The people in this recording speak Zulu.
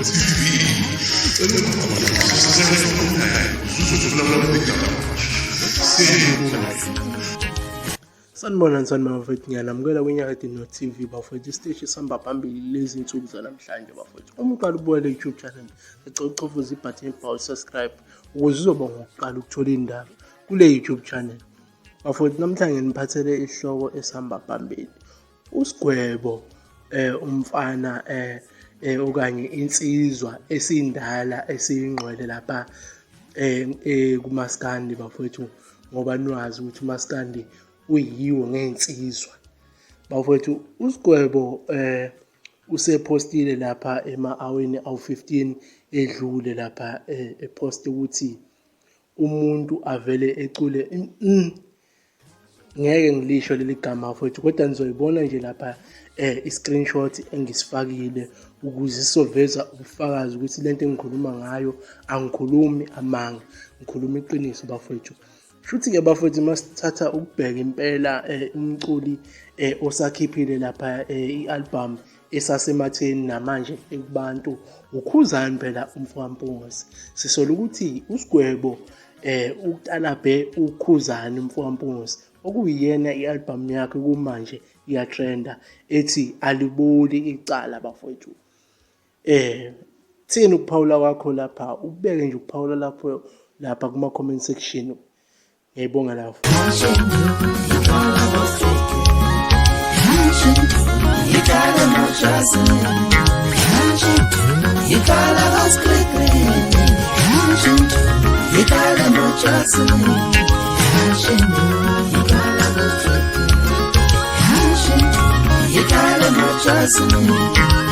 TV. Cela ungakhohlwa online uzothola amagama amasha. Sanibonani, sanibona bafethu, ngiyanamukela kwiNyakade No TV bafethu, isiteshi esihamba phambili lezi nsuku zanamhlanje bafethu. Uma uqala ukubuka le YouTube channel, ngicela uchofoze ibhathini elibhalwe subscribe ukuze uzoba ngokuqala ukuthola indaba kule YouTube channel. Bafowethu, namhlanje nginiphathele isihloko esihamba phambili. USigwebo umfana okanye insizwa esindala esiyingqwele lapha kumaskandi bafowethu, ngoba niwazi ukuthi umaskandi uyiwo ngey'nsizwa. Bafowethu, uSigwebo usephostile lapha ema-aweni awu-15 edlule lapha ephoste ukuthi umuntu avele ecule ngeke ngilisho leli gama mfowethu, kodwa nizoyibona nje lapha i-screenshot engisifakile ukuze sizoveza ubufakazi ukuthi lento engikhuluma ngayo angikhulumi amanga, ngikhuluma iqiniso bafowethu. Shuthi-ke bafowethu, uma sithatha ukubheka impela umculi osakhiphile lapha i-album esasematheni namanje ekubantu, uKhuzani phela umfokaMpungose. Sisola ukuthi uSigwebo utalabhe uKhuzani umfokaMpungose, okuyiyena i-album yakhe kumanje iyatrenda ethi Aliboli Icala bafowethu. Thini ukuphawula kwakho lapha, ubeke nje ukuphawula lapho lapha kuma comment section. Ngiyayibonga lapho. You gotta know trust me.